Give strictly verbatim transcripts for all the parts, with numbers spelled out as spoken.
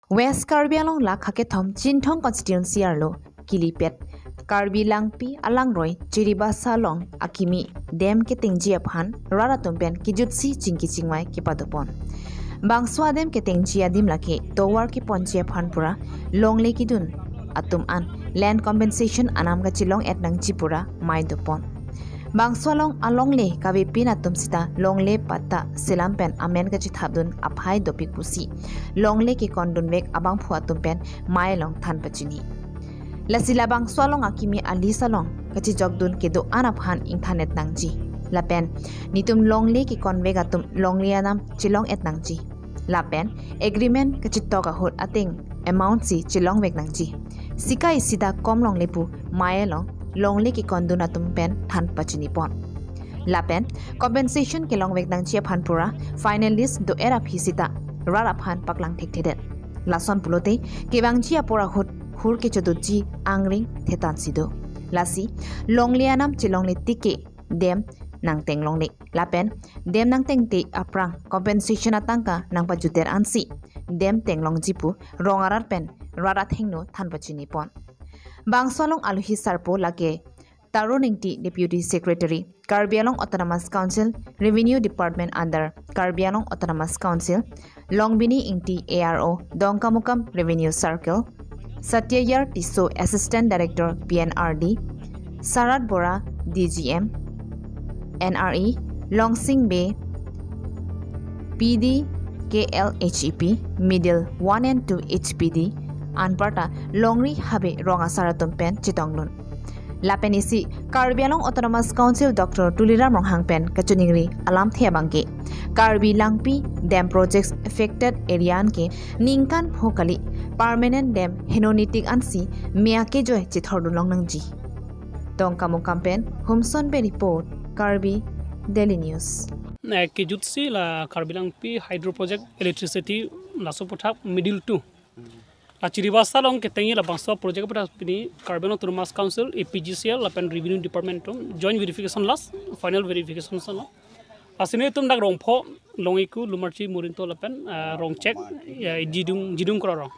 West Karbi Anglong lakh hakethom Chinthong constituency arlo kelipet Karbi Langpi alangroi Chiribasa along akimi dam ketengji aphan rat atum pen kejutsi chingki chingvai kepadopon. Bangso adam ketengji adim lake tovar keponji aphan pura longle kedun atum an land compensation anam kachelong-et nangji pura mai dopon. Bangso along alongle kavepin atum sita longle patta selam pen amen kachethapdun aphai dopik pusi longle kekondunvek abangphu atum pen mai along than pachini. Lasi labangso along akimi a-list along kachejokdun kedo-an aphan ingthan-et nangji. Lapen netum longle kekonvek atum longle anam chelong-et nangji. Lapen agreement kachetok ahut ateng amount si chelongvek nangji. Sikai sida kom longle pu mai along longle kekondun atum pen than pachinipon. Lapen compensation kelongvek nangji aphan pura final list do-et aphi sita rat aphan paklang thekthedet. Lason pulote kevangji apor ahut hur kechodotji angring thetan si do. Lasi longle anam chelongle tike dam nangteng longle. Lapen dam nangtengte aphrang compensation atangka nangpajuter ansi dam tenglongji pu rong arat pen rat athengno than pachinipon. Bangso along alohi sarpo lake Tarun Ingti, Deputy Secretary, Karbi Anglong Autonomous Council, Revenue Department under Karbi Anglong Autonomous Council, Longbini Ingti, A R O, Dongkamukam Revenue Circle, Satyayar Tisso, Assistant Director, P N R D, Sarat Bora, D G M, N R E, Longsing Bey, P D K L H E P, Middle one and two H P D, anparta longri habe rong asar atum pen chetongdun. Lapen isi Karbi Anglong Autonomous Council Doctor Tuliram Ronghang pen kachiningri alamthe abangke Karbi Langpi dam projects affected area anke ningkan pho kali permanent dam henonetik ansi me akejoi chethordun long nangji. Dongkamukam pen Humson Bey report, Karbi Daily News. Eh, kejutsi la Karbi Langpi Hydro Project electricity laso aputhak middle two. La Chiribasa along ketengji labangso project aputhak pini Karbi Anglong Autonomous Council, A P G C L lapen Revenue Department atum joint verification, last final verification son lo. Lasi netum dak Rongpho, Longiku, Lumarchi, Murinto lapen, eh, Rongchek, ya, Jidung, Jidung Krorong.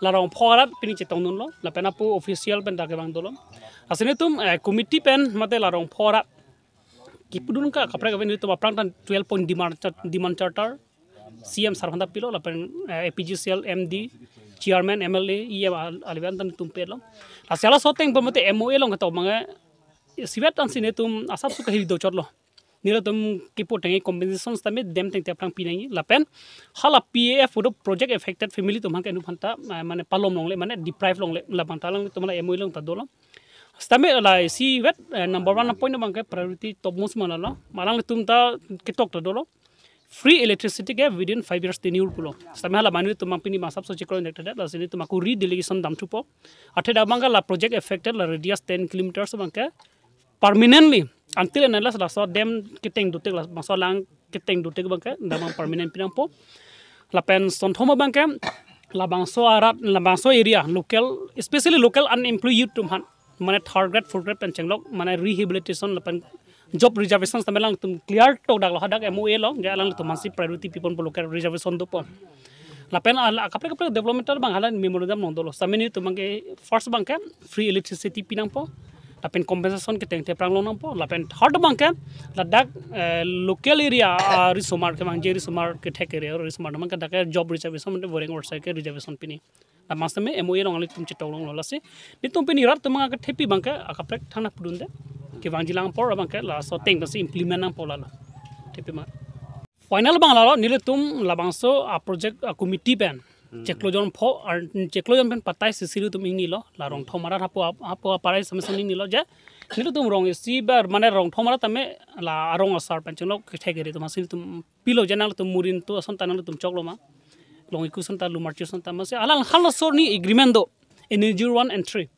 La Rongpho arat pini chetongdunlo, lapen apo official pen dak kevang dolo. Lasi netum, eh, committee pen mate la Rongpho arat kipudun ka kaprek aven netum aphrang tan twelve point demand char-, demand charter, C M sir aphanta pilo lapen, eh, A P G C L M D, chairman, M L A, E M al-, alivan tan netum pelo. Lasi halaso ateng pen mate M O A along ketok abangke isivet ansi netum asapso kahiri dochotlo. Nelitum kipu tangte compensation sitame dam tangte aphrang pinangji. Lapen hala P A F pu do project affected family atum aphan ke nu aphanta, eh, mane palom longle, mane deprive longle, labang ta alanglitum la M O A along ta dolo. Sitame la isivet, eh, number one point abangke priority topmost ma lalo. Alanglitum ta ketok ta dolo. Free electricity ke within five years tenure pulo. Sitame hala mane netum pini masap so chikro indek tedet, lasi netum ako redelegation damthupo. Athe dak abangke la project affected la radius ten kilometers abangke permanently, until and unless laso dam keteng dotik, labangso alang keteng dotik abangke damang permanent pinangpo. Lapen sonthom abangke labangso arat, labangso area, local, especially local unemployed youth atum aphan, mane third grade, fourth grade pen chenglok, mane rehabilitation lapen job reservation sitame alangtum clear tok daklo hadak M O A along, je alangtum aphansi priority piponpo, local reservation dopo. Lapen ala kaprek kaprek development abang hala memorandum along dolo. Sitame netum abangke first abangke free electricity pinangpo. Lapen compensation ketengte aphrang long nangpo. Lapen third abangke ladak, eh, local area, ah, risomar kevangji risomar kethek area risomar abangke dak ke job reservation mate boreng orsai ke reservation pini. Labang sitame M O A along alanglitum chetong longlo lasi. Netum pini rat atum abangke thepi abangke akaprek thang nangpudunde. Kevangjilang apor abangke laso ateng pensi implement nangpo lalo. Thepi ma. Final abang lalo, nelitum labangso a project a committee pen. Hmm. Chiklo jon pho, ar chiklo jon pen patai sisi ilitum ingnilo, la Rongthom arat hapu ap-, hapu aparai samson ingnilo je. Nelitum rong isi bar, mane Rongthom arat tame la arong asar pen chenglok kethek area atum aphansi netum pilo je nangtum Murinto ason ta nangtum choklo ma. Longiku ason ta, Lumarchi ason ta, amatsi alang halaso arni agreement do. N H G one and three.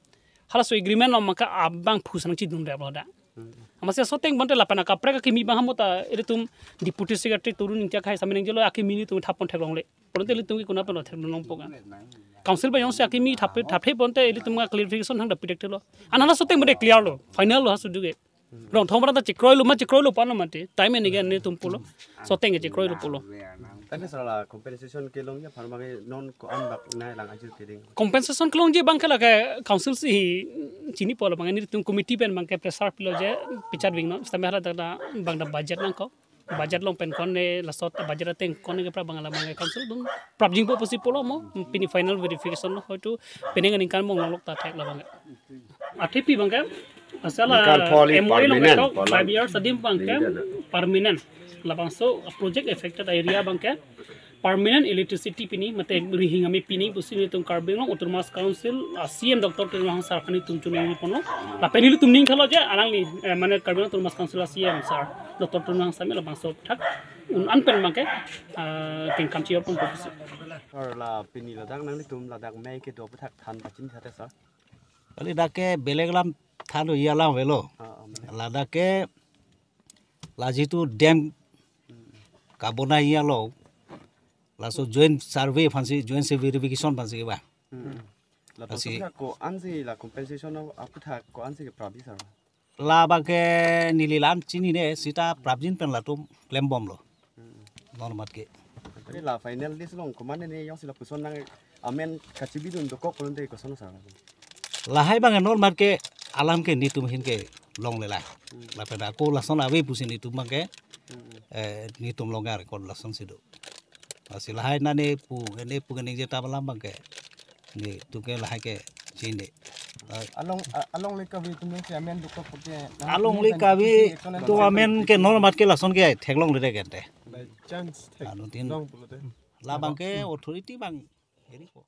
Halaso agreement along maka abangphu si nangchedun rap lo da. Hmm. Amatsi laso ateng pen te lapen akaprek akimi abang hamu ta ilitum Deputy Secretary Tarun Ingti akhai sitame ningjelo akimi netum thap pon theklongle. Pulote ilitum ke konat pen lo theklong longpo ka. Council abang jongsi akimi thap, thap thep pon te ilitum ka clarification hang da pidektelo. An halaso ateng pen te clear lo, final lo halaso adim ke. Rongthom arat ta chekroilo ma, chekroilo pu-an lo mate. Time and again netum pulo. Laso ateng ke chekroilo pulo. Tangte sir, la compensation kelongji aphan abang non ko-an bak nai lang ajut keding. Compensation kelongji abang ke lake council si hi chinipo, labang nelitum committee pen abang ke pressure pilo je picture bingnon, sitame hala ta bang ta budget nangkok. Budget along pen ko-an ne, laso budget ateng ko-an ne kepra abang, labang ke council atum prapjinpo pusi pulo mo, pini final verification lo, hoitu penang aningkan mong longlok ta thek labang ke. Athepi abang ke, asal la Ningkan tholi M O A along permanent, ketok, kolam. Five years adim abang ke, Ningkan. Permanent. Labangso project affected area abang ke permanent electricity pini, mate rihing ame pini pusi nelitum Karbi Anglong Autonomous Council, ah, C E M Doctor Tuliram Ronghang sir aphan nelitum choningri ponlo. Lapen nelitum ning thalo je alangli, eh, mane Karbi Anglong Autonomous Council a C E M sir Doctor Tuliram Ronghang sir me labangso aputhak un-an pen abang ke, ah, kengkam chiyar ponpo pusi. Sir, la pini ladak nanglitum ladak mei kedo aputhak than pachini thate sir? Kali dak ke belek alam than-o alam avelo. Ah, ah, mane. Ladak ke la jitu dam kabonai alo, laso joint survey aphansi, joint survey verification aphansi ba. Hmm. La Lasi. Laso aputhak ko-ansi la compensation aputhak ko-ansi keprapji sir? Labang ke neli la-an chinine, sita prapjin pen latum klembomlo. Hmm. Non mat ke. Tangte la final list along komatne jongsi lapuson nang amen kachibidun dokok pulote koson sir? Lahai abang non mat ke alam ke nelitum ahin kelongle la. Hmm. Lapen ako lason ave pusi nelitum abang ke, Hmm. eh, nelitum along record lasonsi do. Lasi lahai nane pu, ene pu keningje ta alam abang ke nelitum ke lahai ke chini. Eh, Along, a-, alongle kave atum si amen dokok pute, alongle kave action atum amen ke non mat ke lason ke theklongle de kente. By chance thek Anu tin long pulote. Labang ke authority abang heri ko.